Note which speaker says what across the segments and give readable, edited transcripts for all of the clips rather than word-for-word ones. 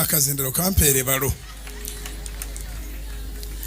Speaker 1: Akazindalo kampeere balo.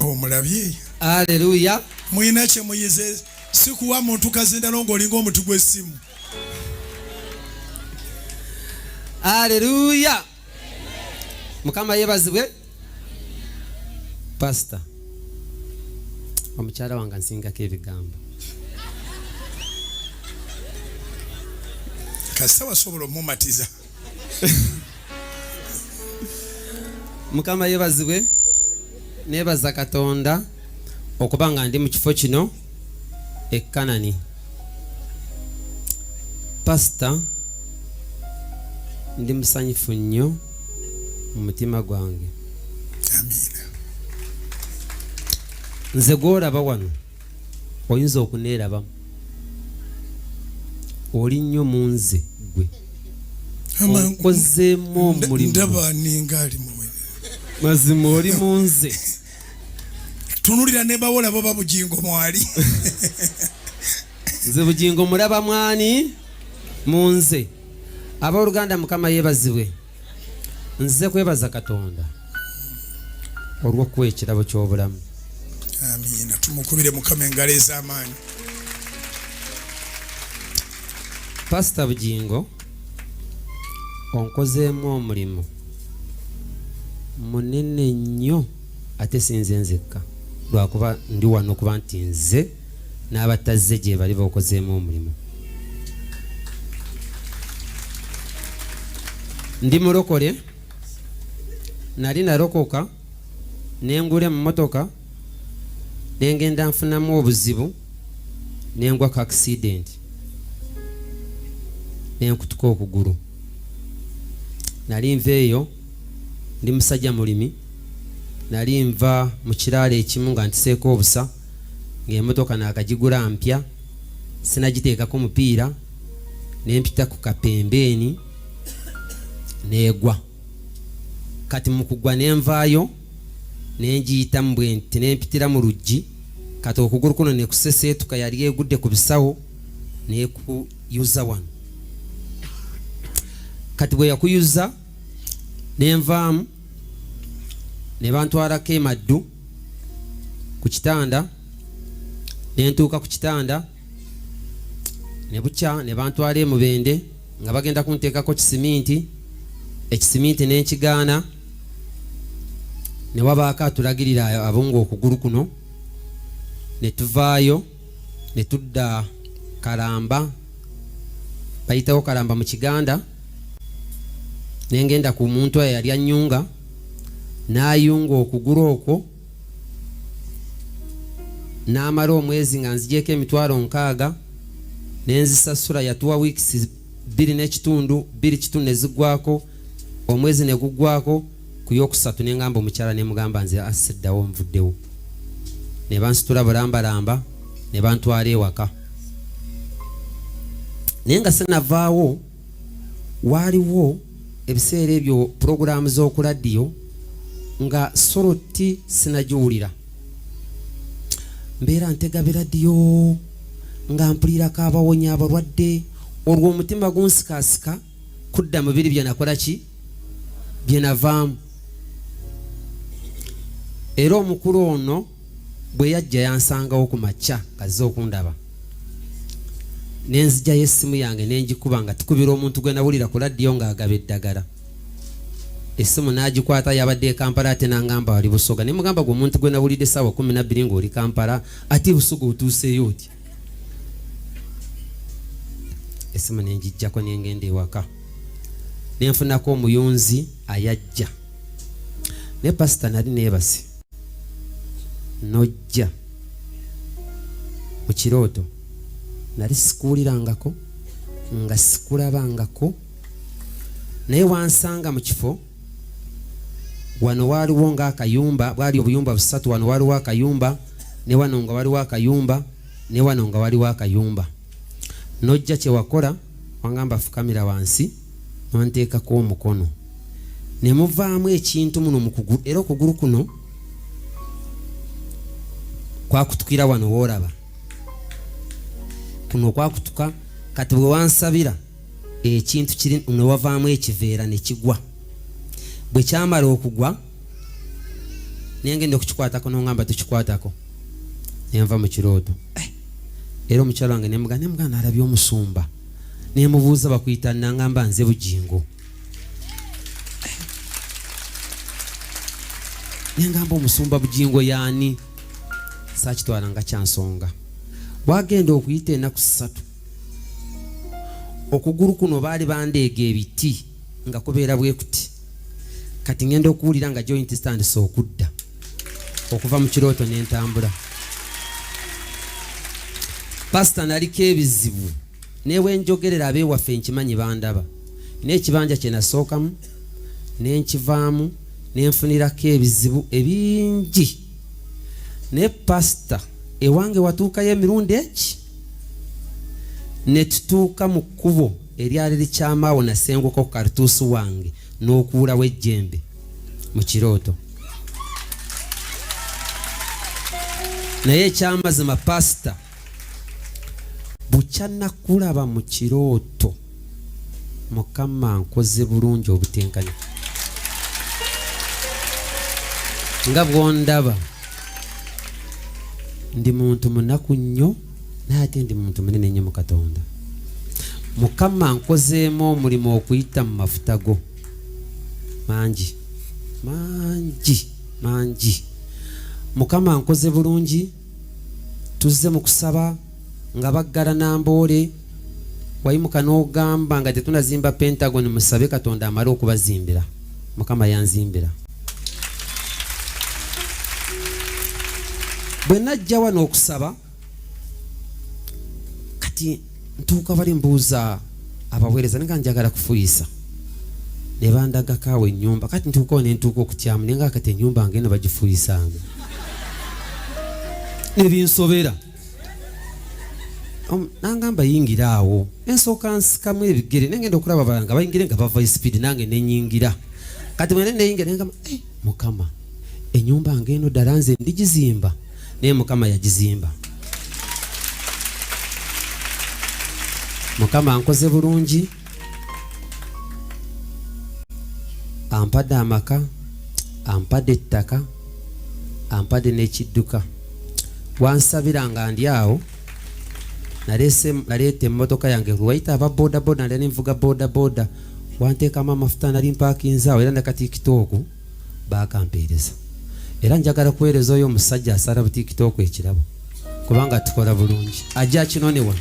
Speaker 1: Omulabye?
Speaker 2: Aleluya.
Speaker 1: Mulina kye muyize, si kuwa muntu kazindalo ng'olinga omuti gw'essimu.
Speaker 2: Aleluya. Mukama yebazibwe. Pastor, omukyala wange ansingako ebigambo.
Speaker 1: Kasita wasobola omumatiza.
Speaker 2: Mukama yebazibwe. Nebaza Katonda okuba nga ndi mu kifo kino e Kanani. Pastor, ndi musanyufu nnyo mu mutima gwange.
Speaker 1: Amiina.
Speaker 2: Nze gw'olaba wano oyinza okuneerabamu, oli nnyo mu nze ggwe onkozeemu omulimu.
Speaker 1: Ndaba ninga ali mu
Speaker 2: mazima, oli mu nze.
Speaker 1: Tunulira ne bawola bo Bugingo mwali.
Speaker 2: Nze Bugingo mulaba mwani mu nze. Abooluganda, Mukama yeebazibwe. Nze kwebaza Katonda olw'okuwa ekirabo ky'obulamu.
Speaker 1: Amiina. Tumukubire Mukama engalo ez'amaanyi.
Speaker 2: Pasita Bugingo, onkozeemu omulimu munene nnyo, ate sinze nzekka, lwakuba ndi wano kuba nti nze n'abatazze gye bali bokozeemu omulimu. Ndi mulokole, nali nalokoka nengula emmotoka nengenda nfunamu obuzibu nengwa ku accident nenkutuka okugulu. Nali nva eyo, ndi musajja mulimi, nali nva mu kiraalo ekimu nga ntiseeko obusa, ng'emotoka naakagigula mpya, sinagiteekako mupiira, nempita ku kapembeeni neegwa. Kati mu kugwa nenvaayo nengiyitamu bwe nti nempitira mu luggi, kati okugulu kuno nekuseseetuka, yali egudde ku bisawo nekuyuza wano. Kati bwe yakuyuza nenvaamu ne bantwalako emaddu ku kitanda, nentuuka ku kitanda ne bukya ne bantwala emubende nga bagenda kunteekako kisiminti, ekisiminti nenkigaana, ne wabaako atulagirira abunga okugulu kuno, ne tuvaayo ne tudda Kalamba, bayitawo Kalamba mu Kiganda, ne ngenda ku muntu oyo yali annyunga, n'ayunga okugulu okwo n'amala omwezi nga nzigyeko 60,000 ne nzisasula. Yatuwa wiikisi 2 n'ekitundu, 2 kitundu ne ziggwako, omwezi ne guggwako. Ku yokusatu ne ngamba omukyala, ne mugamba nze asiddawo, nvuddewo. Ne bansitula bulambalamba ne bantwala ewaka, naye nga sinavaawo waaliwo ebiseera ebyo pulogulaamu z'oku ladiyo nga soroti sinagiwulira, mbeera ntega biradiyo nga mpulirako abawonya abalwadde, olwo omutima gunsikasika kudda mu biri bye nakola ki bye navaamu. Era omukulu ono bwe yajja yansangawo ku makya ng'azze okundaba, ne nzijayo essimu yange ne ngikuba nga tukubira omuntu gwe nawulira ku ladiyo ng'agaba eddagala. Essimu n'agikwata, yabadde e Kampala, ate n'angamba wali Busoga. Ne mugamba gwe omuntu gwe nawulidde essaawa 12 ng'oli Kampala, ate Busoga otuuseeyo otya? Essimu ne ngiggyako ne ngenda ewaka ne nfunako omuyunzi ayajja. Naye pasita, nali neebase n'ojja mu kirooto, nali sikuwulirangako nga sikulabangako, naye wansanga mu kifo wano waaliwo ng'akayumba, bwali obuyumba busatu, wano waliwo akayumba, ne wano nga waliwo akayumba, ne wano nga waliwo akayumba. N'ojja, kye wakola wangamba fukamira wansi, nonteekako omukono ne muvaamu ekintu muno mu kugulu, era okugulu kuno kwakutukira wano woolaba kuno kwakutuka. Kati bwe wansabira ekintu kiri ne wavaamu ekiveera ne kigwa. Bwe kyamala okugwa nengenda okukikwatako nongamba tukikwatako, nenva mu kirooto. Era omukyala wange nemugamba, nemugamba nalabye omusumba, nemubuuza bakuyita nangamba nze Bujingo. Nengamba omusumba Bujingo yaani? Saakitwala nga kyansonga. Wagenda okuyita enaku 3, okugulu kuno baali bandeega ebiti nga kubeera bwe kuti. Kati ngenda okuwulira nga joint zitandise okudda okuva mu kirooto n'entambula. Pasita naliko ebizibu, newe njogerera ab'ewaffe nkimanyi bandaba. N'ekibanja kye nasookamu ne nkivaamu ne nfunirako ebizibu ebingi. Naye pasita ewange watuukayo emirundi eki ne tutuuka mu kkubo eryali likyamaawo, nasenguka ku kalutuusi wange n'okuwulawo ejjembe mu kirooto. Naye ekyamazima pasita, bukya nakulaba mu kirooto, Mukama nkoze bulungi obutenkanya nga bwondaba. Ndi muntu munaku nnyo, naye ate ndi muntu munene nnyo mu Katonda. Mukama nkozeemu omulimu okuyita mu mafuta go mangi mangi mangi. Mukama nkoze bulungi. Tuzze mu kusaba nga baggala Namboole, wayimuka n'ogamba nga tetunazimba Pentagon, musabe Katonda amale okubazimbira. Mukama yanzimbira. Bwe najja wano okusaba, kati ntuuka bali mbuuza abaweereza nga njagala kufuyisa, ne bandagako awo ennyumba. Kati ntuukawo ne ntuuka okutyamu, naye nga kati ennyumba ng'eno bagifuyisaamu nebinsobera. Nangamba yingira awo, ensooka nsikamu ebigere, nengenda okulaba abalala nga bayingire nga bava speed, nange nenyingira. Kati bwe neyingira nengamba, Mukama, ennyumba ng'eno ddala nze ndigizimba? Naye Mukama yagizimba. Mukama nkoze bulungi, ampadde amaka, ampadde ettaka, ampadde n'ekidduka. Wansabira nga ndi awo, naleeta emmotoka yange lwayita aba bodaboda, nali nvuga bodaboda, wanteekamu amafuta, nali mpaakinze awo, era nakatikitooku baakampeereza. Era njagala kuweereza oyo omusajja asala butikitooku ekirabo, kubanga tukola bulungi, ajja akinone wano.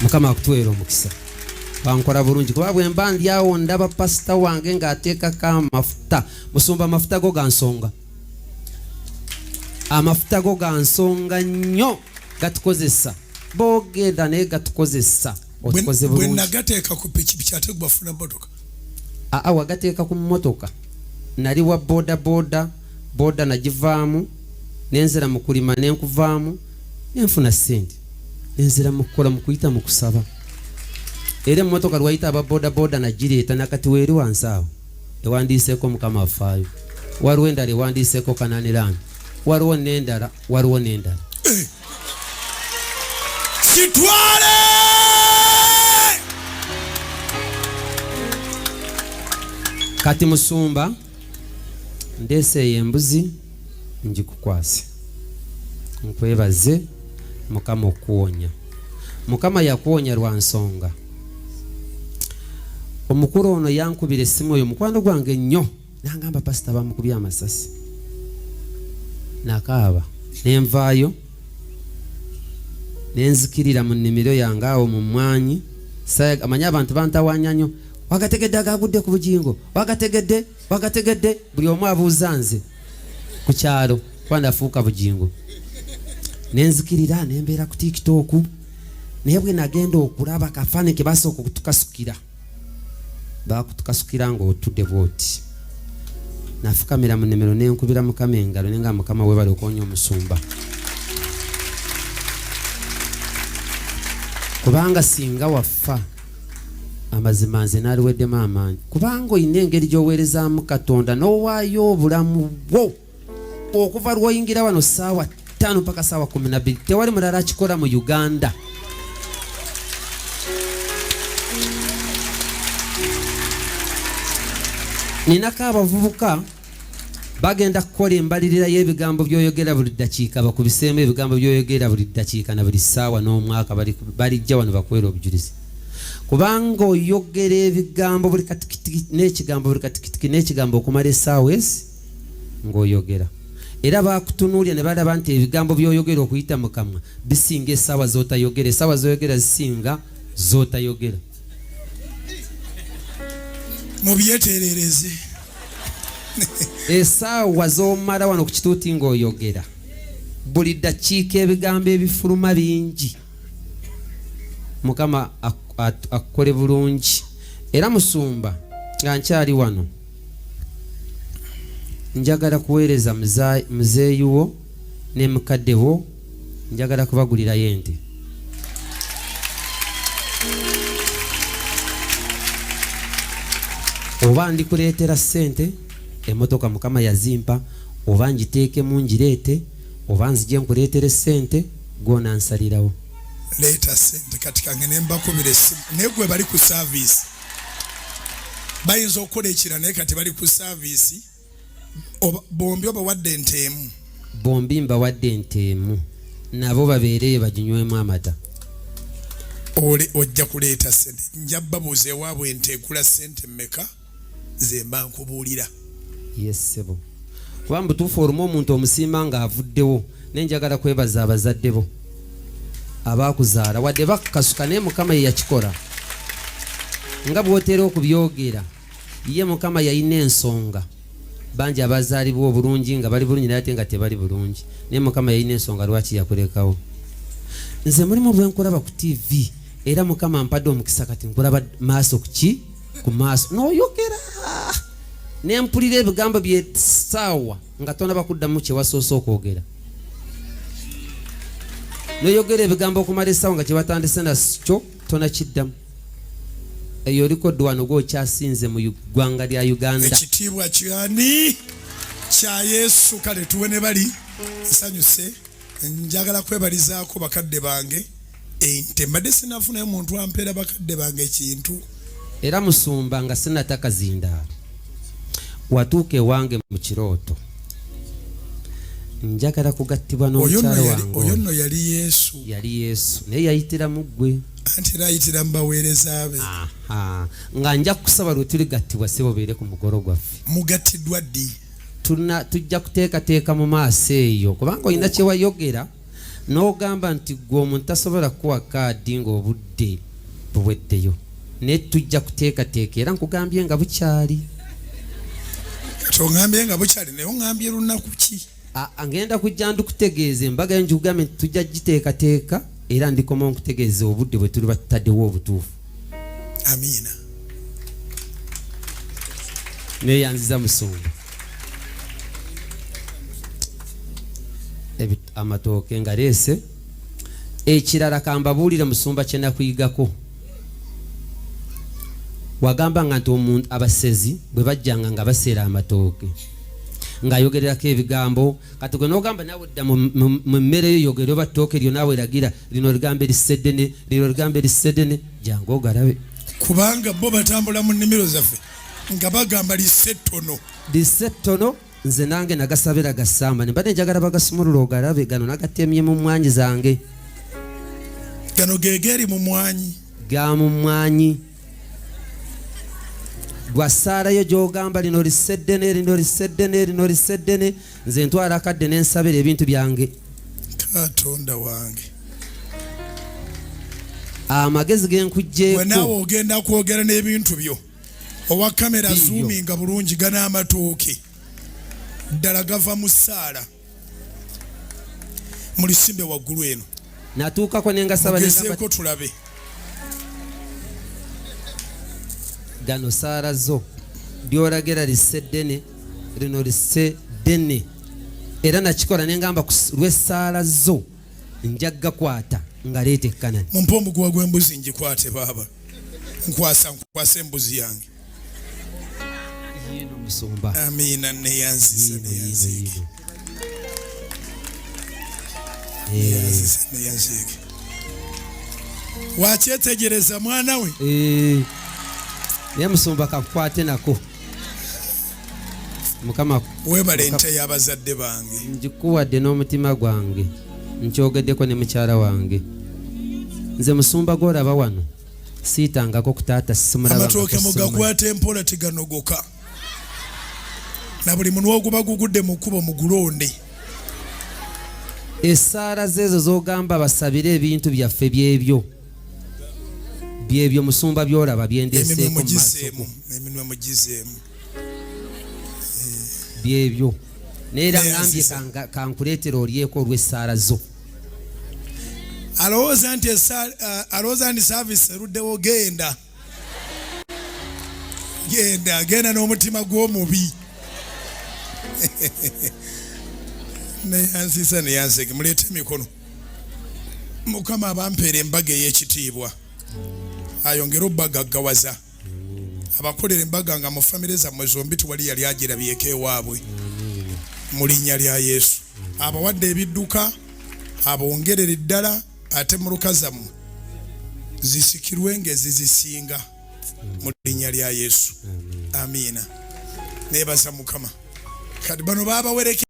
Speaker 2: Mukama akutuweera omukisa. Bankola bulungi, kuba bwe mba ndi awo ndaba pasita wange ng'ateekako amafuta. Musumba, amafuta go ga nsonga, amafuta go ga nsonga nnyo, gatukozesa boogera naye gatukozesa. Otukoze
Speaker 1: Bwe
Speaker 2: bulungi.
Speaker 1: Nagateeka ku pikipiki ate gwafuna motoka.
Speaker 2: Aa, wagateeka ku mmotoka. Nali wa boda boda, boda nagivaamu nenzira mu kulima, nenkuvaamu nenfuna ssente, nenzira mu kukola mu kuyita mu kusaba. Era emmotoka lwayita aba boda boda nagireeta, nakati weeri wansi awo ewandiiseeko Mukama afaayo. Waliwo endala ewandiiseeko Kanani Land, waliwo n'endala, waliwo n'endala.
Speaker 1: Kitwale!
Speaker 2: Kati musumba, ndeese eyo embuzi ngikukwase, nkwebaze Mukama okukuwonya. Mukama yakuwonya lwa nsonga. Omukulu ono yankubira essimu, oyo mukwano gwange nnyo, nangamba pasita bamukubye amasasi. Nakaaba nenvaayo nenzikirira mu nnimiro yange awo mu mmwanyi. Amanyi abantu bantawanya nnyo, wagategedde agagudde ku Bujingo, wagategedde, wagategedde, buli omu abuuza nze ku kyalo kuba nafuuka Bujingo. Nenzikirira nembeera ku TikTok, naye bwe nagenda okulaba kafaananyi ke basooka okutukasukira, bakutukasukira ng'otudde bw'oti. Nafukamira mu nnimiro nenkubira Mukama engalo, nenga Mukama webale okuwonya omusumba, kubanga singa wafa amazima nze naaliweddemu amaanyi, kubanga olina engeri gy'oweerezaamu Katonda n'owaayo obulamu bwo okuva lw'oyingira wano ssaawa 5. 5 mpaka saawa 12. Tewali mulala akikola mu Uganda. Ninako abavubuka bagenda kukola embalirira y'ebigambo by'oyogera buli ddakiika, bakubiseemu ebigambo by'oyogera buli ddakiika na buli ssaawa n'omwaka. Balijja wano bakuweera obujulizi, kubanga oyogera ebigambo buli katikitiki n'ekigambo, buli katikitiki n'ekigambo okumala essaawa ezi ng'oyogera. Era bakutunuulira ne balaba nti ebigambo by'oyogera okuyita mu kamwa bisinga essaawa z'otayogera, essaawa z'oyogera zisinga z'otayogera.
Speaker 1: Mubyeterereze.
Speaker 2: Essaawa z'omala wano ku kituuti ng'oyogera buli ddakiika ebigambo ebifuluma bingi. Mukama akukole bulungi. Era musumba, nga nkyali wano njagala kuweereza muzeeyi wo ne mukadde wo, njagala kubagulirayo ente. Oba ndikuleetera ssente, emmotoka Mukama yazimpa, oba ngiteekemu ngireete, oba nzije nkuleetere ssente, gw'onansalirawo.
Speaker 1: Leeta ssente kati kange ne mbakubira essimu. Naye gwe bali ku service, bayinza okukola ekira, naye kati bali ku service. Bombi obawadde ente emu?
Speaker 2: Bombi mbawadde ente emu, nabo babeereyo baginywemu amata.
Speaker 1: Ole ojja kuleeta ssente, nja babuuza ewaabwe ente egula ssente mmeka, ze mba nkubuulira.
Speaker 2: Yes ssebo, kuba mu butuufu olumu omuntu omusiima ng'avuddewo. Naye njagala kwebaza abazadde bo abaakuzaala, wadde bakukasuka, naye Mukama ye yakikola nga bw'otera okubyogera. Ye Mukama yalina ensonga. Bangi abazaalibwa obulungi nga bali bulungi naye ate nga tebali bulungi, naye Mukama yalina ensonga lwaki yakulekawo. Nze mulimu lwe nkulaba ku TV, era Mukama ampadde omukisa kati nkulaba maaso ku ki ku maaso, n'oyogera ne mpulira ebigambo by'essaawa nga tonaba kuddamu kye wasoose okwogera, n'oyogera ebigambo okumala essaawa nga kye watandise nakyo tonakiddamu. Eyo oliko ddwano gw'okyasinze mu ggwanga lya Uganda.
Speaker 1: Ekitiibwa kyani? Kya Yesu. Kale tuwe ne bali nsanyuse. Njagala kwebalizaako bakadde bange ente, mbadde sinafunayo muntu ampeera bakadde bange ekintu.
Speaker 2: Era musumba, nga sinata kazindaalo, watuuka ewange mu kirooto, njagala kugattibwa n'omukyalo wange.
Speaker 1: Oyo nno yali Yesu.
Speaker 2: Yali Yesu, naye yayitira mu ggwe.
Speaker 1: Anti era ayitira mu baweereza be.
Speaker 2: Nga nja kukusaba lwe tuligattibwa ssebo obeere ku mukolo gwaffe.
Speaker 1: Mugattiddwa ddi?
Speaker 2: Tujja kuteekateeka mu maaso eyo, kubanga olina kye wayogera n'ogamba nti ggwe omuntu tasobola kukuwa kaadi ng'obudde buweddeyo, naye tujja kuteekateeka era nkugambye nga bukyali.
Speaker 1: Kati ongambye nga bukyali, naye ongambye lunaku ki?
Speaker 2: Ngenda kujja ndikutegeeza embaga yo, ngikugambye nti tujja giteekateeka era ndikomawo nkutegeeza obudde bwe tuliba tutaddewo obutuufu.
Speaker 1: Amiina.
Speaker 2: Neeyanziza musumba. Amatooke nga leese. Ekirala kambabuulire musumba kye nakuyigako. Wagamba nga nti omuntu abasezi bwe bajjanga nga baseera amatooke ng'ayogererako ebigambo, kati gwe n'ogamba naawe dda mu mmere yo yogere oba ttooke lyo naawe lagira lino ligambo erisseddene, lino ligambo erisseddene, jangu ogalabe.
Speaker 1: Kubanga bo batambula mu nnimiro zaffe nga bagamba lisse ttono,
Speaker 2: lisse ttono. Nze nange nagasabira gasamba, mbadde njagala bagasumulula ogalabe. Gano nagatemye mu mmwanyi zange.
Speaker 1: Gano gegeeri mu mwanyi.
Speaker 2: Ga mu mmwanyi gwa ssaalayo gy'ogamba lino lisse ddene, lino lisse ddene, lino lisse ddene. Nze ntwala akadde ne nsabira ebintu byange.
Speaker 1: Katonda wange.
Speaker 2: Amagezi ge nkuggyeko.
Speaker 1: Naawe ogenda kwogera n'ebintu byo. Owa kamera zoominga bulungi, gano amatooke ddala gava mu ssaala. Mulisimbe waggulu eno.
Speaker 2: Natuukako ne ngasaba.
Speaker 1: Mugezeeko tulabe.
Speaker 2: Gano saala zo lyolagera lisse ddene, lino lisse ddene. Era nakikola ne ngamba lw'essaala zo nja gakwata nga leeta ekkanani.
Speaker 1: Mumpe omuguwa gw'embuzi ngikwate baaba. Nkwasa, nkwasa embuzi yange.
Speaker 2: Yiino musumba.
Speaker 1: Amiina, neyanziza, neyanziike. Neyanziike. Wakyetegereza mwana we.
Speaker 2: Naye musumba kakukwate nako. Mukama
Speaker 1: webale ente y'abazadde bange.
Speaker 2: Ngikuwadde n'omutima gwange, nkyogeddeko ne mukyala wange. Nze musumba gw'olaba wano siitangako ku taata, simulabangako.
Speaker 1: Amatooke mugakwate empola, teganogoka. Na buli munwa oguba gugudde mu kkubo mugulonde.
Speaker 2: Essaala zeezo z'ogamba basabire ebintu byaffe, byebyo byebyo musumba by'olaba
Speaker 1: Eminwe
Speaker 2: byendeeseeko mu maaso
Speaker 1: mugizeemu.
Speaker 2: go.
Speaker 1: Eminwe mugizeemu.
Speaker 2: Byebyo, naye era
Speaker 1: Naye
Speaker 2: ngambye
Speaker 1: nziza.
Speaker 2: Kankuleetera olyeko olw'essaala zo.
Speaker 1: Alowooza nti service eruddewo. Genda, genda, genda n'omutima gw'omubi. Neyansiisa, neyanseke. Muleete emikono. Mukama abampeera embaga ey'ekitiibwa, ayongere obbagaggawaza, abakolera embaga nga mu famire zammwe zombi tewali yali agirabyeko ewaabwe, mu linnya lya Yesu. Abawadde ebidduka abongerere ddala, ate mmotoka zammwe zisikirwe ng'ezizisinga, mu linnya lya Yesu. Amiina. Nebaza Mukama. Kati bano babawereke.